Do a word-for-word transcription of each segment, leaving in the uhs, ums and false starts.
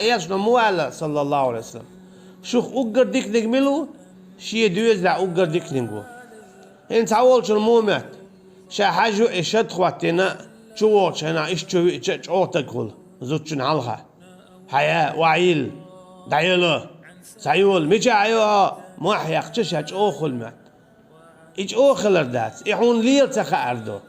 Элчано ма аьлла, саллаллаху Ӏалайхи ва саллам: «Шух уггар диканиг мила ву? Шен доьзалехь уггар диканиг ву». ХӀинца хьан волчун мо моьтту? Ша хьажа и шад хӀоттийна, чу вогӀучу хенахь иштта чу виъча а чӀогӀа таг хуьлу зудчун хьалха. Хьая, охьайилла, дӀайоло, схьайола, мичахь хьайо хьо? Мохь яьккхича ша чӀогӀа хуьлу моьтту. И чӀогӀа хилар дац, и хьуна лела ца хаар ду.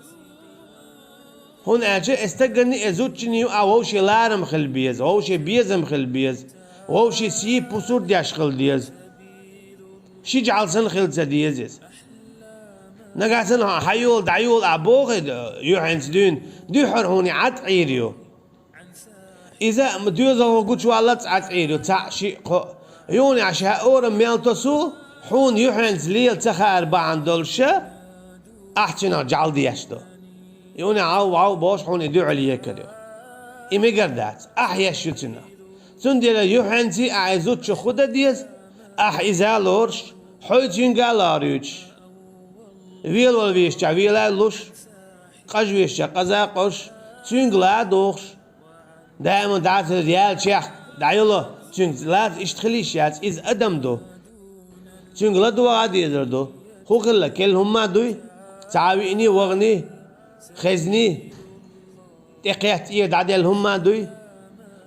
ХӀунда аьлча и стагана, и зудчунна ю а вовшийн ларам хила беза, вовшийн безам хила беза, вовшийн сий-пусар деш хила деза. Ши жӀаьла санна хила ца деза иза. Нагахь санна хьайола, дӀайола а боху и юьхьанца дуьйна, дуьххьара хьуна и Ӏад Ӏийр ю. Иза а доьзалхо гучуваллалц Ӏад Ӏийр ю, цхьаъ, шиъ, кхоъ. Юха а ша орам мел тосу, хьуна юьхьанца лела ца хаар бахьана долуша, ахь цуьнах жӀаьла деш ду. Юха а гӀав-гӀав бохуш хьуна и дуьхьал екар ю. И мегар дац, ахь еш ю цуьнах. Цундела юьхьанций ахь и зудчух хӀун дан деза? Ахь иза а лоруш, хьо цуьнга а лоруьйтуш. Велавала везачохь вела а луш, къажа везачохь къаза а къожуш, цуьнга ла а дохуш, даиман дӀасаца яьлла чехка дӀайоло, цуьнга лаца иштта хила йиш яц, иза адам ду. Цуьнга ладогӀа а дезар ду. ХӀун хилла, керла хӀумма а дуй, цхьа а виъний, ваханий, хезний, тӀекхетта, эра дӀаделла хӀумма а дуй.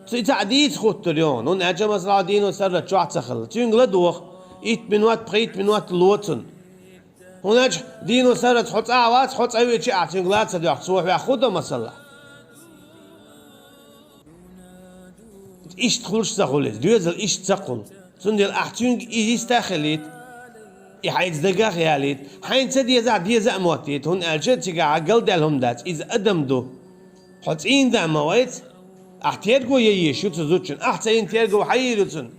Цу и цхьаъ дийца хуттур ю хьуна, хӀунда аьлча масала дийно саррат чохь ца хилла. Цуьнга ладогӀа, итт минот, пхийтта минот ло цунна. ХӀунда аьлча дийно саррат хьо цӀа а вац, хьо цӀа веъча а ахь цуьнга лаца доьху, цо хьоьх хӀун до масала? Иштта хуьлуш ца хуьлу иза, доьзал иштта ца кхуллу. Цундела ахь цуьнга и йист а хилийта, и хьайца дагах а ялийта, хьайна ца дезахь, деза а моттийта, хӀунда аьлча цигахь галдаьлла хӀума дац, иза адам ду. Хьо цӀийнда а ма вайца, ахь терго ян езаш ю цу зудчун, ахь ца йина терго хьан йийр ю цунна?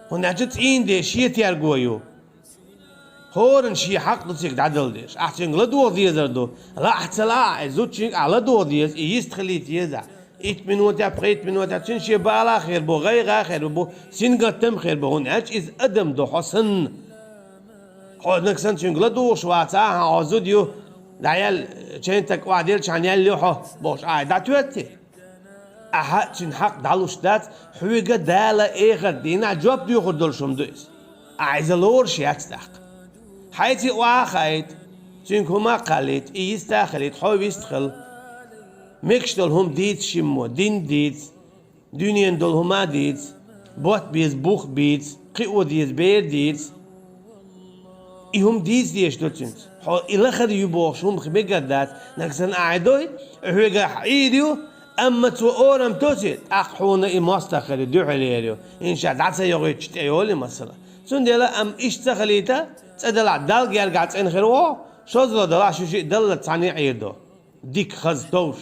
ХӀунда аьлча цӀийнда шен терго ю. ХӀоранна шен хьакъ ду цига дӀадала дезаш. Ахь цуьнга ладогӀа дезар ду. Лаахь а ца лаахь а, и зудчуьнга ахь ладогӀа деза, и йист хилийта еза. Итт минотехь, пхийтта минотехь цуьнан шен бала а хир бу, гӀайгӀа а хир бу, сингаттам а хир бу, хӀунда аьлча иза адам ду хьо санна. Хьо нагахь санна цуьнга ладугӀуш вацахь, хьан хьо зуда ю, дӀаяьлла, чайн таг охьаделча хьан яьлла ю хьо, бохуш, ахь дӀатоьттий? Ахьа цуьнан хьакъ дӀалуш дац, хьоьга Дала эхарт дийнахь жоп доьхур долуш хӀума ду иза. Ахь иза лоруш яц тӀаккха. Хьайца и охьа а хаийта, цуьнга хӀума а кхаллийта, и йист а хилийта, хьо вист хила. Мегаш долу хӀума дийца шиммо, дин дийца, дуьненан долу хӀума а дийца, ботт беза, бух бийца, кхио деза, бер дийца. И хӀума дийца дезаш ду цуьнца. Хьо и лахара ю бохуш хӀума мегар дац, нагахь санна ахь дой, хьоьгахь Ӏийр ю, амма цо орам тосий, тӀаккха хьуна и мостагӀ хир ю, дуьхьал ер ю, хӀинца дӀа ца йогӀуьйтуш тӀейолу и масала. Цундела амма иштта ца хилийта, цӀа далахь Далла гергахь цӀена хир ву, шозлагӀа далахь шу шиъ даллалц цхьаьна Ӏийр ду. Дика, хаза, товш.